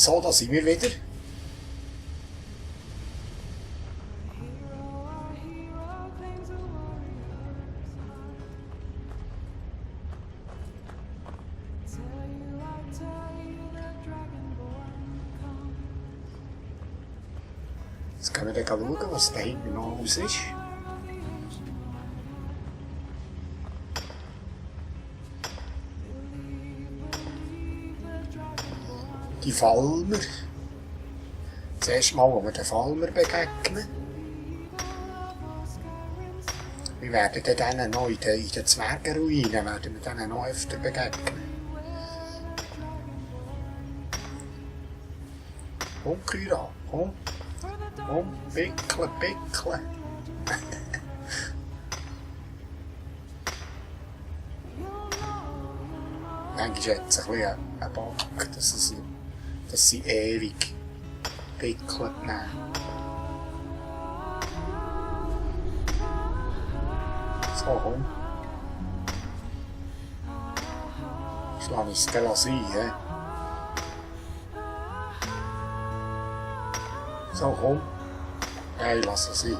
So, da sind wir wieder. Jetzt können wir dann schauen, was da hinten noch aus ist. Die Falmer. Zuerst mal, wo wir den Falmer begegnen. Wir werden denen noch in den Zwergenruinen werden wir denen noch öfter begegnen. Komm, Kyra, komm. Komm, pickle, pickle. Manchmal hat es ein bisschen einen Bock, dass sie ewig pickelt nehmen. So, komm. Jetzt lasse ich es dann sein, he? So, komm. Nein, lass es sein.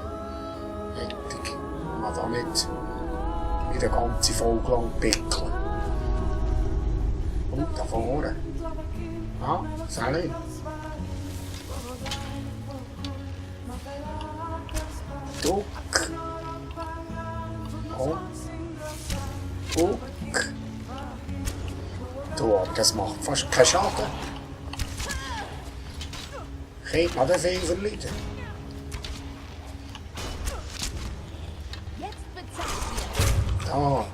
Heftig. Man kann da nicht wie eine ganze Folge lang pickeln. Und da vorne. Ah, Sally. Duck. Komm. Duck. Du, aber das macht fast keinen Schaden. Geht man den viel verleiden. Da.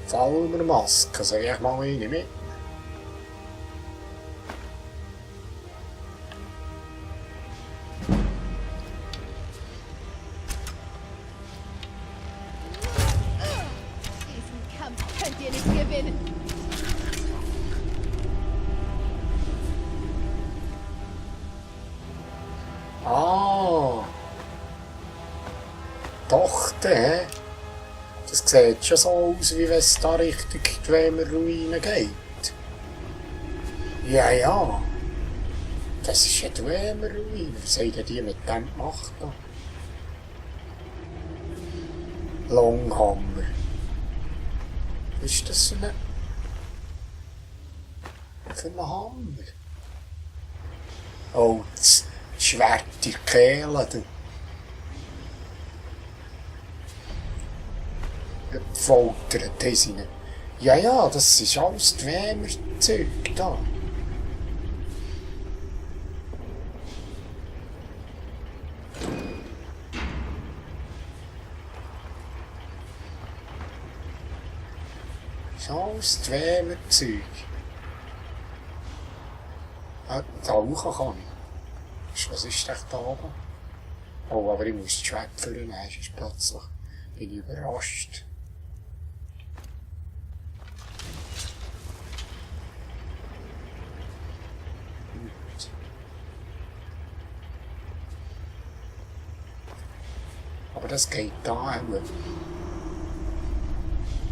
Falmer Maske, sag ich mal eine mit. Diesen Kampf könnt ihr nicht gewinnen. Ah. Tochter, hä? Das sieht schon so aus, wie wenn es da Richtung die Wemer-Ruine geht. Ja, ja. Das ist ja die Wemer-Ruine. Was haben die mit dem gemacht? Longhammer. Was ist das für ein Hammer? Oh, das Schwert in der Kehle. Gefoltert haben sie ihn. Ja, ja, das ist alles die Wemer-Zeug da. Das ist alles die Wemer-Zeug. Ah, tauchen kann ich. Was ist das da oben? Oh, aber ich muss das Schwert vornehmen, sonst plötzlich bin ich überrascht. Aber das geht da auch.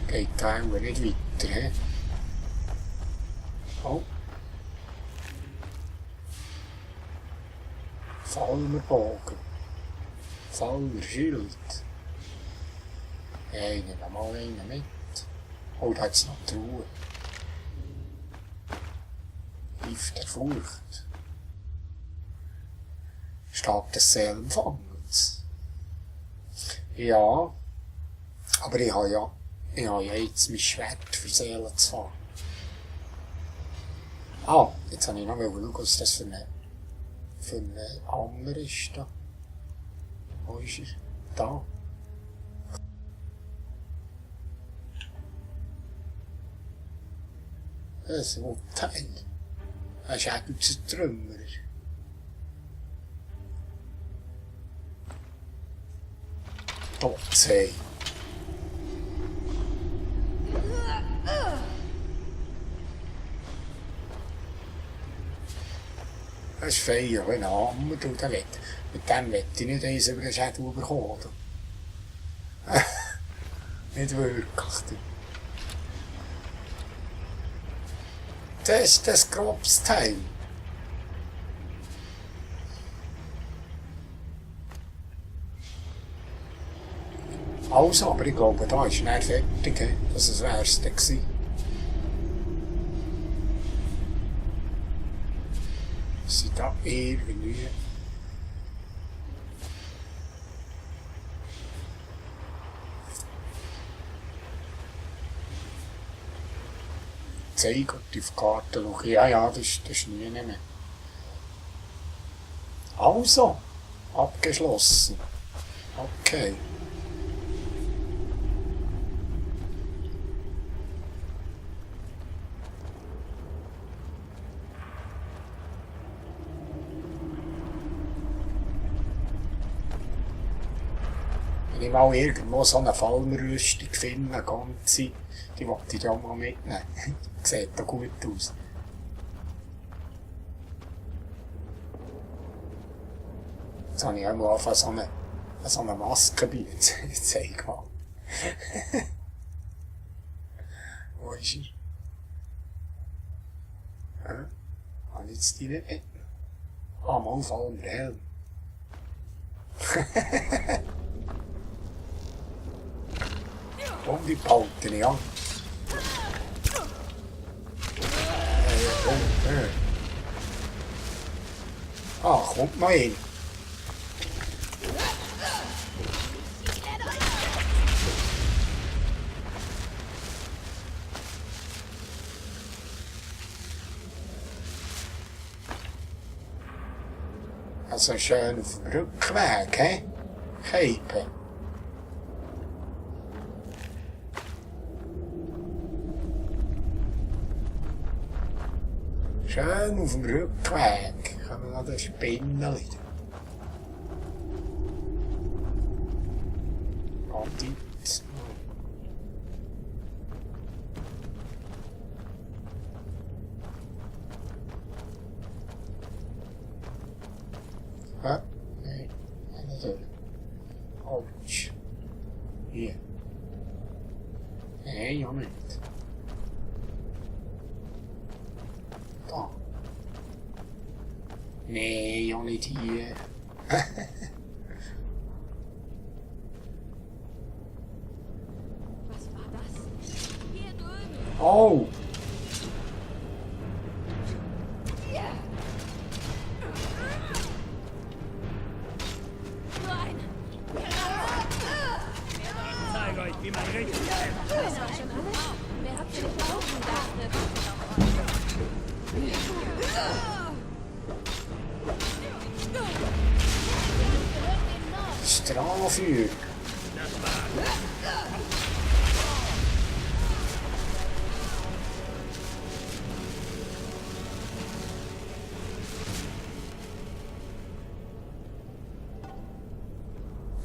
Geht da auch nicht weiter, he? Oh. Falmer Bogen. Falmer Schild. Ja, ich nehme mal einen mit. Oh, da hat es noch Truhe. Gift der Furcht. Stab des Seelenfangens. Ja, aber ich habe ja jetzt mein Schwert für Seelen zu fangen. Ah, jetzt habe ich noch schauen, was das für ein Hammer ist da. Wo ist er? Da. Das ist ein Urteil. Das ist auch ein Trümmer. Totsee. Das ist fein, wenn ein Hammer tut, Mit dem will ich nicht eins über den Schädel bekommen, oder? Nicht wirklich. Das ist das grobes Teil. Also, aber ich glaube, da ist er fertig. Das war das Erste gewesen. Sind da irgendwie... Zeig und auf die Karte schauen. Ja, das ist nie mehr. Also, abgeschlossen. Okay. Wenn ich mal irgendwo so eine Falmer-Rüstung finde, eine ganze, die wollte ich ja mal mitnehmen. Sieht da gut aus. Jetzt habe ich auch mal angefangen, so eine Maske bei. Zeig mal. Wo ist er? Habe ich jetzt die nicht mit? Ah, mal Falmer Helm. Und die Pauten, ja. Ah, kommt mal hin. Also schön auf dem Rückweg, hä? Keipen. Schön auf dem Rückweg kommen noch die Spinneli. Bandit. Hä? Nein, nicht durch. Autsch. Hier. Nein, ja nicht. Da. Nee, ja nicht hier. Was war das? Hier drüben. Oh! Nur eine. Ich zeige euch, wie man richtig kämpft. Das war schon alles. Wer hat denn auch gedacht? Strafe!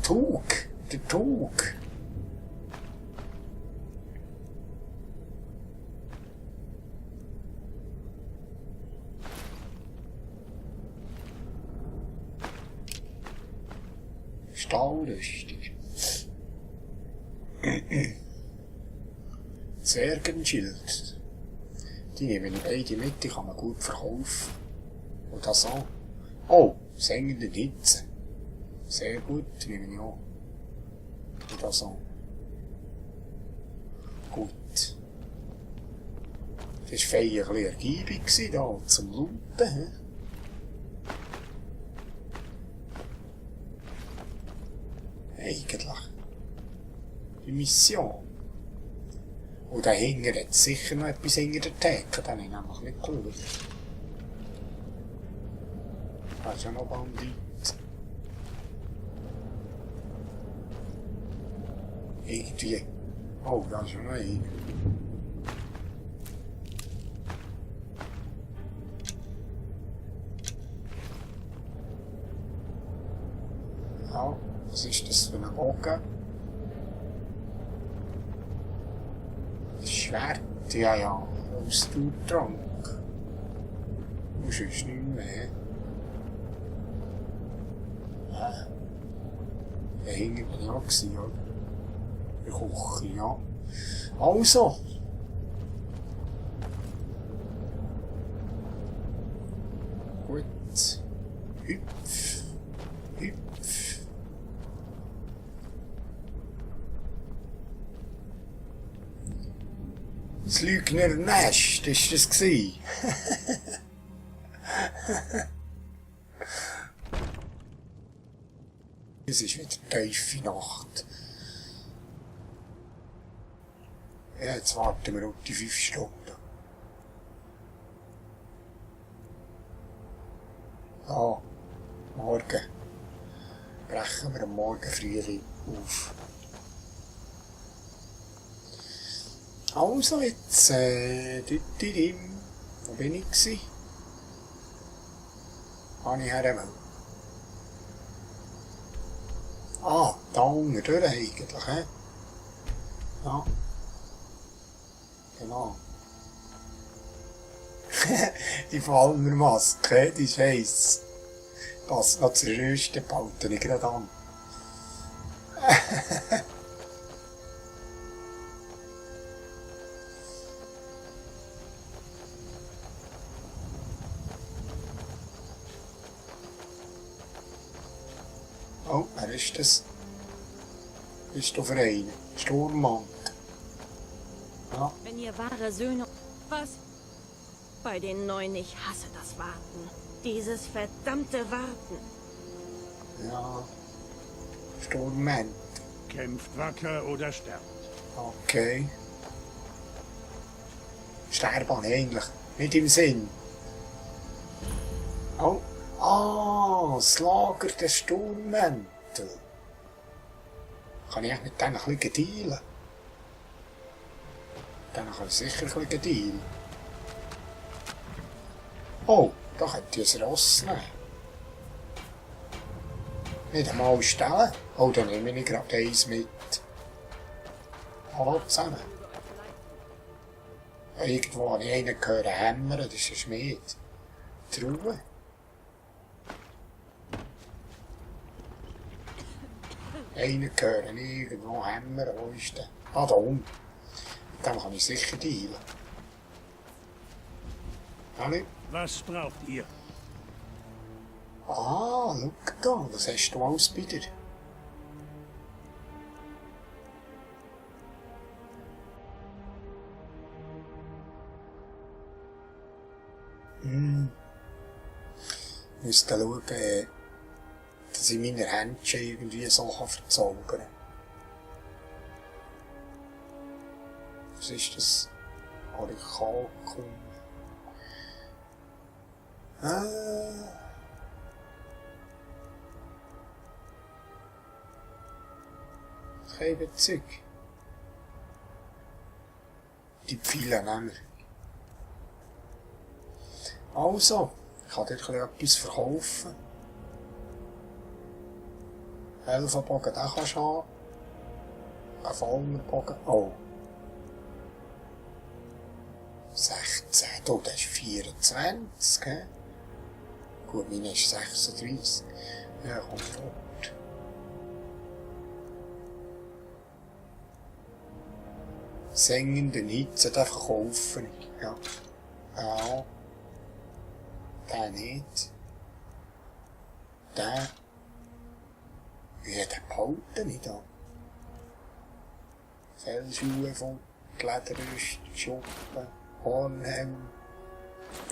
Tug! Der Tug! Stahlrüstung. Zwergenschild. Die nehmen ich beide mit, die kann man gut verkaufen. Und das auch. Oh, sengende Hitze. Sehr gut, nehme ich an. Und das auch. Gut. Das war ein bisschen ergiebig da zum Looten. Eigentlich. Die Mission. Und dahinter hat es sicher noch etwas hinter der Theke, den habe ich nämlich nicht geschaut. Da ist ja noch Bandit. Irgendwie. Oh, da ist ja noch einer. Ja, was ist das für ein Bogen? Das Schwert, ja. Ausdauertrank. Und sonst nicht mehr. Ja, hinten bin ich auch gewesen, ja. In der Küche, ja. Also. Gut. Hüpf. Hüpf. Das Lügner Nest, ist das gsi? Es ist wieder tiefe Nacht. Ja, jetzt warten wir auf die 5 Stunden. Ja, morgen. Brechen wir am Morgen früh auf. Also jetzt, wo bin ich gsi? Habe ich her. Ah, da unten durch eigentlich, hä? Ja. Genau. Die Falmer Maske, die ist heiss. Passt noch zur Rüste, baute ich gerade an. Oh, wer ist das? Bist du für einen? Sturmmann. Ja. Wenn ihr wahre Söhne... Was? Bei den Neuen, ich hasse das Warten. Dieses verdammte Warten. Ja. Sturmmann. Kämpft wacker oder sterbt. Okay. Sterben eigentlich. Nicht im Sinn. Oh. Ah, das Lager der Sturmmäntel. Kann ich mit denen ein bisschen dealen? Dann kann ich sicher ein bisschen dealen. Oh, da könnte ich ein Ross nehmen. Nicht einmal stellen. Oh, dann nehme ich gerade eins mit. Hallo zusammen. Irgendwo habe ich einen gehört hämmern, das ist ein Schmied. Truhe. Einen hören irgendwo hämmern, wo ist der? Ah, da oben. Mit dem kann ich sicher dealen. Hallo? Was braucht ihr? Ah, schau da, was hast du alles bei dir? Müsste schauen, dass ich meine Händchen irgendwie so verzaubern kann. Was ist das? Orikakum. Kein Bezug. Die viele nehmen wir. Also, ich kann dir etwas verkaufen. Elfenbogen, den kannst du haben. Ein Falmerbogen. Oh. 16, oh, das ist 24, he? Gut, meine ist 36. Ja, komm fort. Sengenden Hitze, den verkaufen. Ja. Ja. Den nicht. Den. Ja, den behalten nicht an. Fellschuhe von Lederrüst, Schuppen, Hornhelm,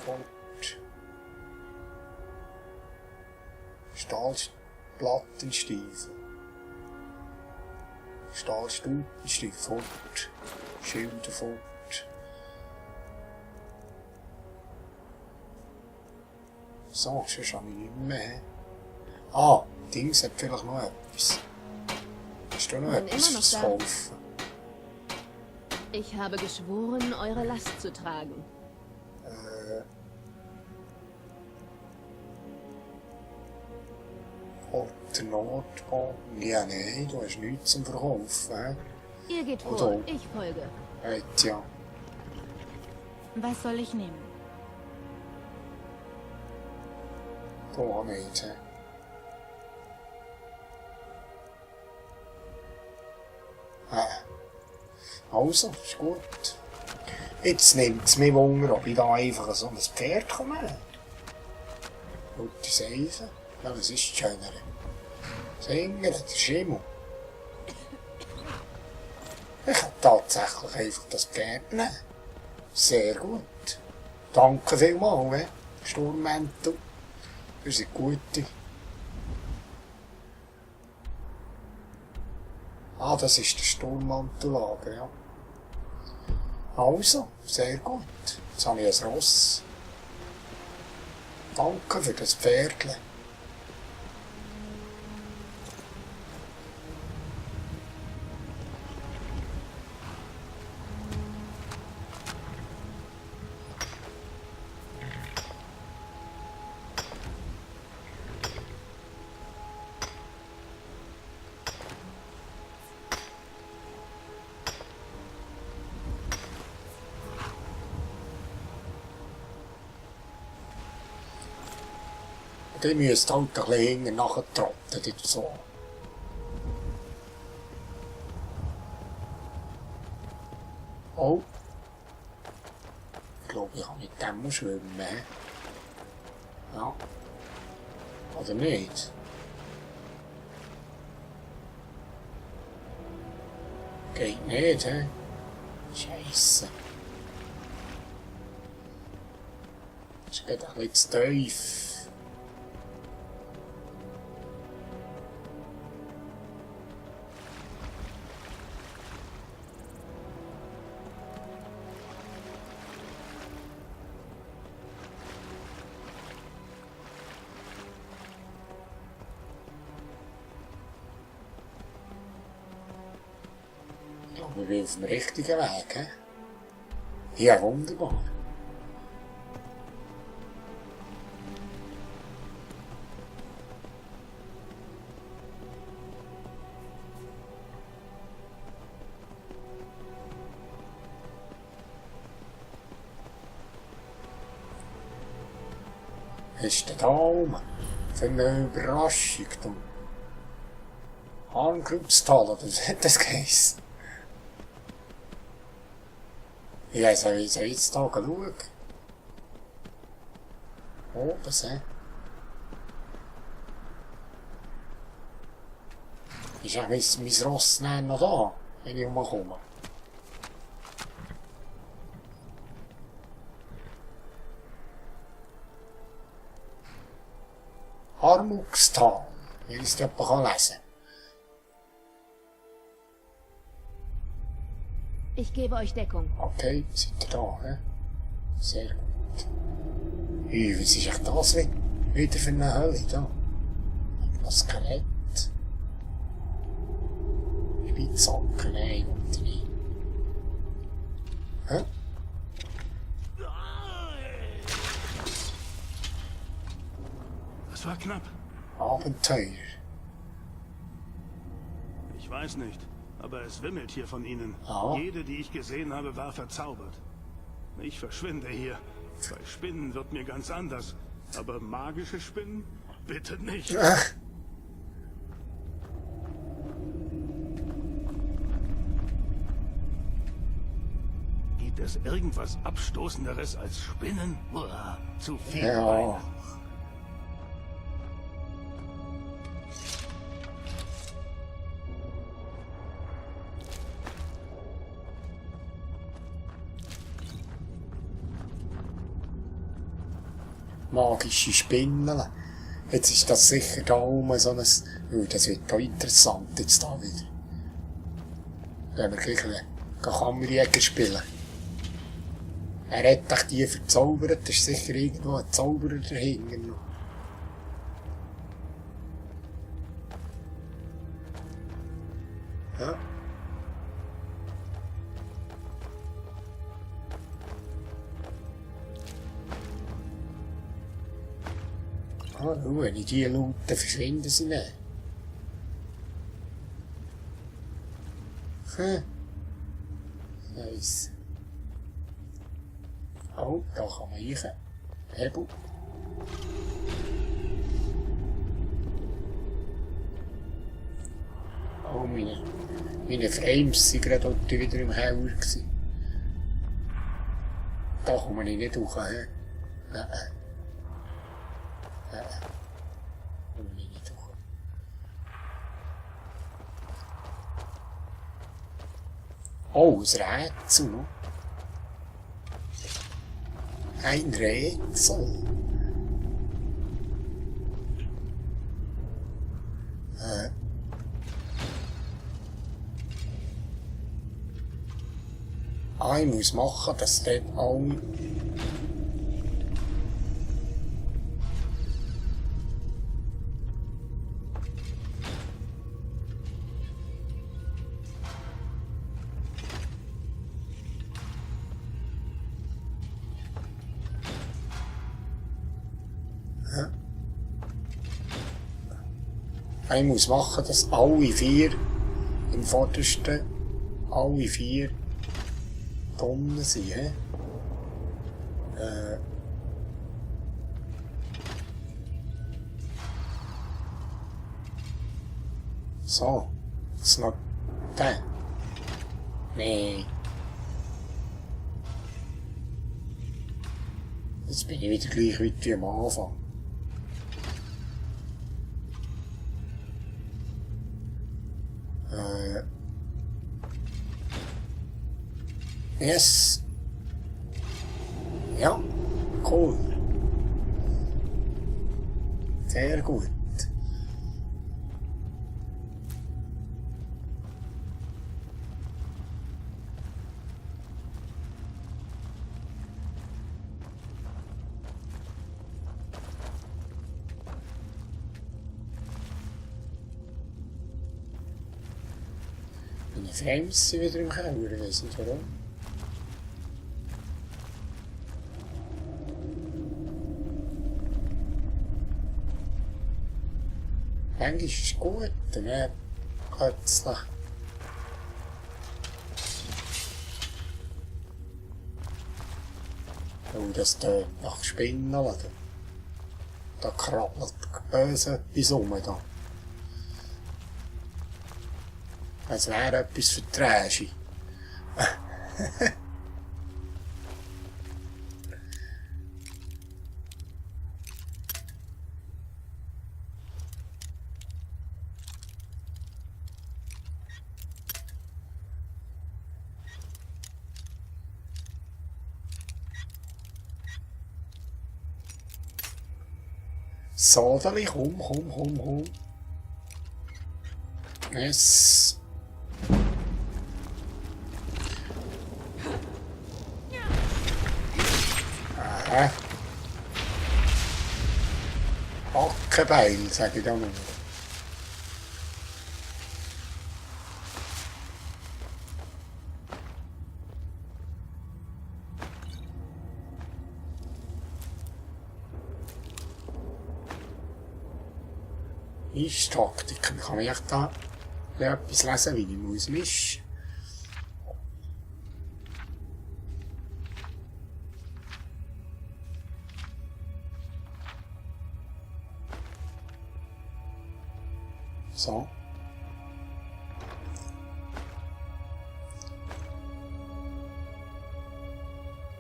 Fort. Stahlplattenstiefel. Stahlstutenstiefel, Fort. Schilder, Fort. So, sonst habe ich nicht mehr. Ah, Dings hat vielleicht noch etwas. Hast du noch etwas zu kaufen? Ich habe geschworen, eure Last zu tragen. Der Notbogen? Ja, nein, du hast nichts zum Verkaufen. Ihr geht vor, Oder? ich folge. Ja. Was soll ich nehmen? Da nicht. Also, ist gut. Jetzt nimmt es mich Wunder, ob ich da einfach so ein Pferd komme. Gute Seife. Ja, was ist das Schönere? Singer, der Schimmel. Ich kann tatsächlich einfach das Pferd nehmen. Sehr gut. Danke vielmals, Sturmmäntel. Ihr seid gute. Ah, das ist der Sturmmantellager, ja. Also, sehr gut. Jetzt habe ich ein Ross. Danke für das Pferdchen. Die müsst halt ein bisschen hinten nachtrotten, die so. Oh. Ich glaube, ich kann mit dem schwimmen. Ja. Oder nicht? Geht nicht, hä? Scheisse. Das geht ein bisschen zu tief. Wir sind auf dem richtigen Weg, he? Ja, wunderbar. Ist der da oben? Für eine Überraschung, du. Angriffstal, oder was hat das geheißen? Ja, soll ich jetzt da schauen? Oh, was, hä? Ist ja mein Ross noch da, wenn ich rumkomme? Armugstal, wenn es jemand lesen kann. Ich gebe euch Deckung. Okay, seid ihr da, hä? Sehr gut. Hey, was ist echt das wieder für eine Hölle da? Das Skelett. Spitzhacken, nein, und nicht. Hä? Das war knapp. Abenteuer. Ich weiß nicht, aber es wimmelt hier von ihnen. Ja. Jede, die ich gesehen habe, war verzaubert. Ich verschwinde hier. Bei Spinnen wird mir ganz anders. Aber magische Spinnen? Bitte nicht. Ach. Gibt es irgendwas Abstoßenderes als Spinnen? Uah, zu viel Ja. Beine. Magische Spinnen. Jetzt ist das sicher da oben so ein... Oh, das wird auch interessant jetzt da wieder. Wenn wir gleich einen Kammerjäger spielen. Er hat dich die verzaubert, da ist sicher irgendwo ein Zauberer dahinter noch. Ja. Ah, schau, wenn ich die loote, verschwinden sie nicht. Nice. Oh, da kann man rein. Hebel. Oh, meine Frames waren gerade dort wieder im Keller gewesen. Da komme ich nicht hoch, hä? Nein. Nein. Komme ich nicht hoch. Oh, ein Rätsel noch. Ein Rätsel. Ich muss machen, dass dort alle... Ich muss machen, dass alle 4 im vordersten, alle 4 Tonnen sind, hä? So, jetzt noch der. Nee. Jetzt bin ich wieder gleich weit wie am Anfang. Yes. Ja, cool. Sehr gut. Meine Frames sind wieder im Keller, ich weiss nicht warum. Eigentlich ist es gut, dann plötzlich. Oh, das tönt nach Spinnen, oder? Da krabbelt böse etwas rum. Da. Als wäre etwas für Träsche. Sodeli, komm. Yes. Aha. Backenbeil, sage ich da nur. Taktiken. Kann ich da etwas lesen, wie ich muss mischen? So.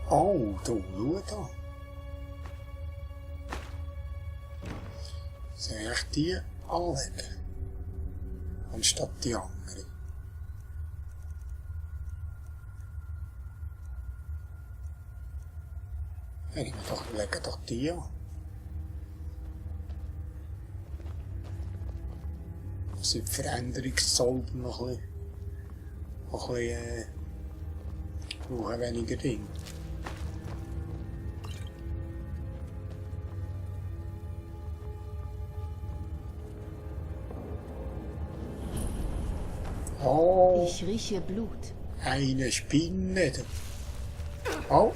Oh, du, schau da. Soll ich die anlegen? Anstatt die andere. Ich lege doch die an. Sind die Veränderungszauber noch ein bisschen brauchen weniger Dinge. Oh, Ich rieche Blut. eine Spinne. Oh.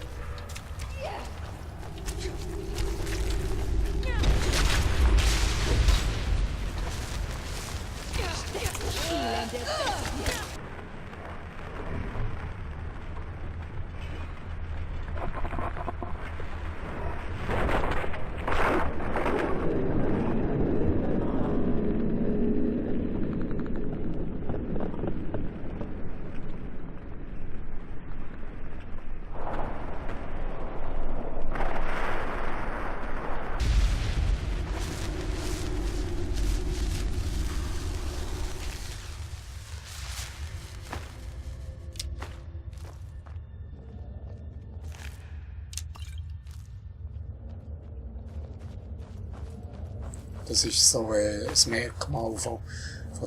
Das ist so ein Merkmal von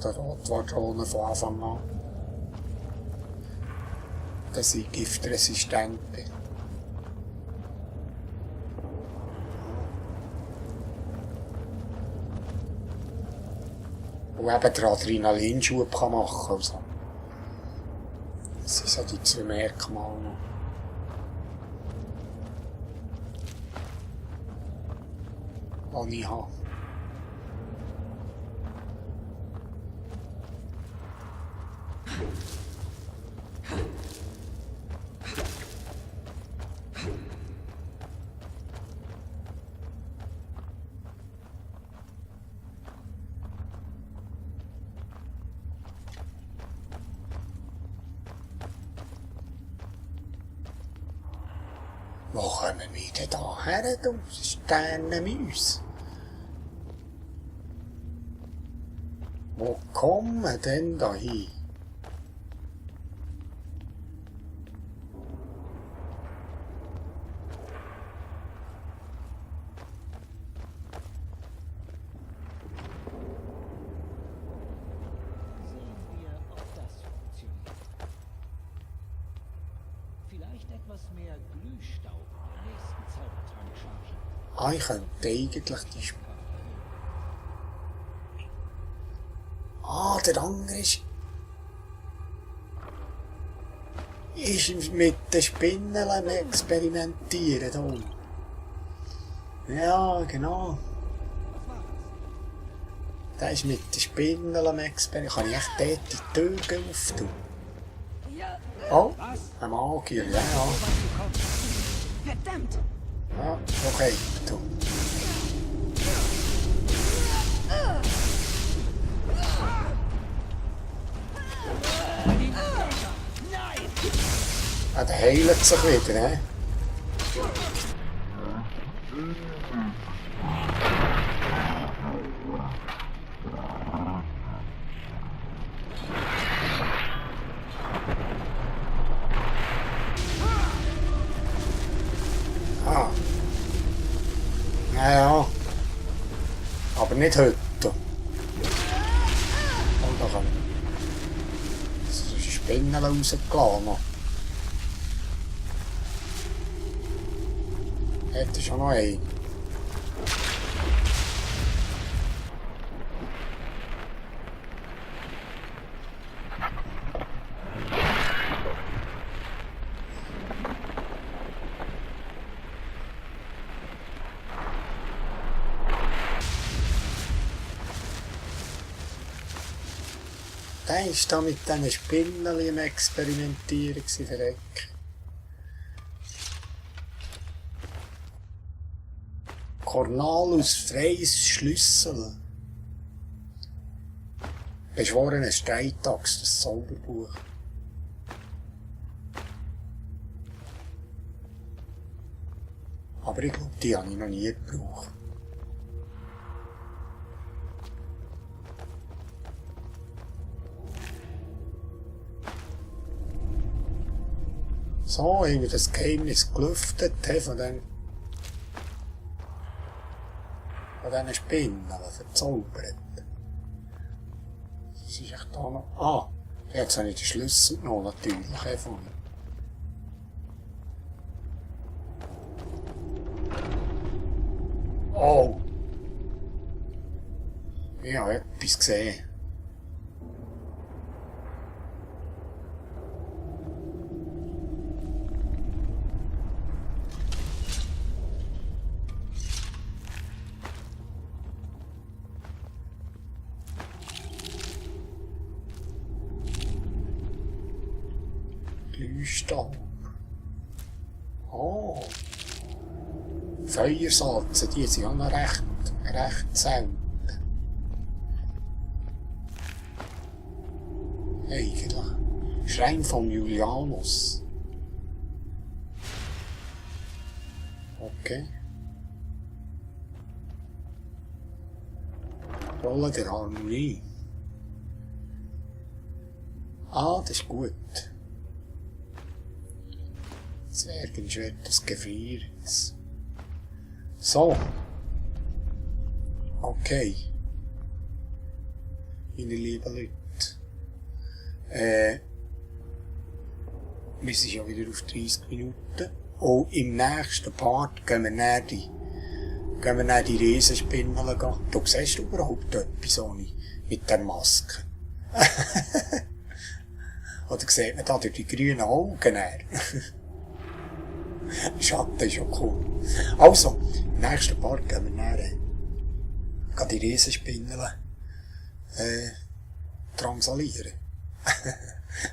den Rotwadronen von Anfang an. Dass ich giftresistent bin. Und eben den Adrenalinschub kann machen. Also. Das sind so die zwei Merkmale noch. Die ich habe. Wo kommen wir denn da her, du Sternenmäuse? Wo kommen wir denn da hin? Sehen wir, ob das funktioniert. Vielleicht etwas mehr Glühstaub in der nächsten Zaubertrankcharge. Ah, ich könnte eigentlich die Ah, der andere ist mit den Spinnen am Experimentieren da. Ja, genau. Der ist mit den Spinnen am Experimentieren. Kann ich echt dort die Tür auftun? Oh, ein Magier, ja. Verdammt! Ja, okay, du. Ah, der heilt sich wieder, ne? Ah. Ja. Aber nicht heute. Und da kann das ist Spinnen rausgelassen. Hätte schon noch einen. Der war da mit diesen Spinnen am Experimentieren, verrecken. Cornalus Freys Schlüssel. Beschworene Streitaxt, das Zauberbuch. Aber ich glaube, die habe ich noch nie gebraucht. So, haben wir das Geheimnis gelüftet von diesen Spinnen, verzaubert. Das ist echt da noch. Ah, jetzt habe ich den Schlüssel genommen, natürlich. Von mir. Oh! Ich habe etwas gesehen. Glühstaub. Oh. Feuersalzen, die sind auch noch recht selten. Eigentlich. Schrein von Julianus. Okay. Rolle der Harmonie. Ah, das ist gut. Zwergenschwert des Gefrierens. So. Okay. Meine lieben Leute. Wir sind ja wieder auf 30 Minuten. Und im nächsten Part gehen wir näher die Riesenspinnen gehen. Du siehst überhaupt etwas ohne mit der Maske. Oder sieht man da durch die grünen Augen näher? Schatten ist ja cool. Also, im nächsten Part gehen wir näher die Riesenspinnen drangsalieren.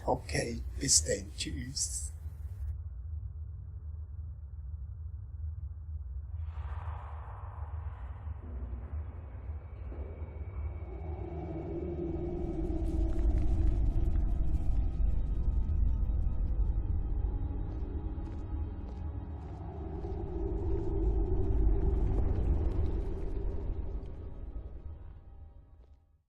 Okay, bis dann. Tschüss.